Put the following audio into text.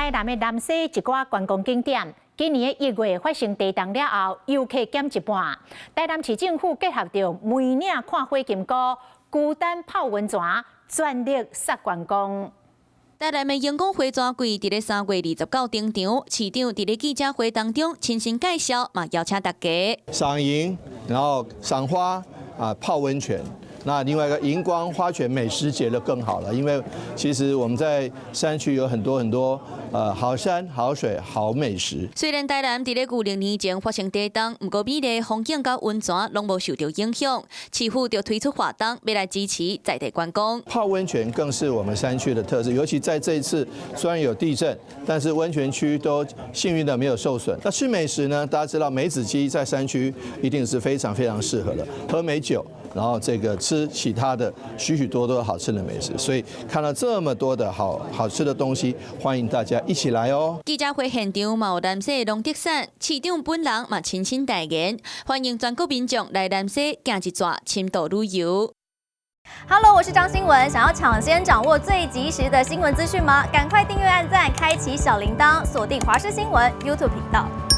台南的南勢一寡觀光景點，今年的1月發生地動了後，遊客減一半。台南市政府結合著梅嶺看火金菇、孤單泡溫泉，全力殺觀光。台南的熒光花泉季佇咧3月29登場，市長佇咧記者會當中親身介紹，嘛邀請大家賞螢，然後賞花啊，泡溫泉。那另外一個熒光花泉美食節就更好了，因為其實我們在山區有很多很多好山好水好美食。雖然台南佇咧舊年前發生地動，毋過美麗風景佮溫泉攏無受著影響，市府就推出活動，欲來支持在地觀光。泡溫泉更是我們山區的特色，尤其在這一次雖然有地震，但是溫泉區都幸運的沒有受損。那吃美食呢？大家知道梅子雞在山區一定是非常非常適合的，喝美酒。然後這個吃其他的許許多多好吃的美食，所以看到這麼多的好好吃的東西，歡迎大家一起來哦。記者會現場嘛有南勢農特產，市長本人嘛親身代言，歡迎全國民眾來南勢行一逝，深度旅遊。 Hello，我是張新聞，想要搶先掌握最及時的新聞資訊嗎？趕快訂閱、按讚、開啟小鈴鐺，鎖定華視新聞 YouTube 頻道。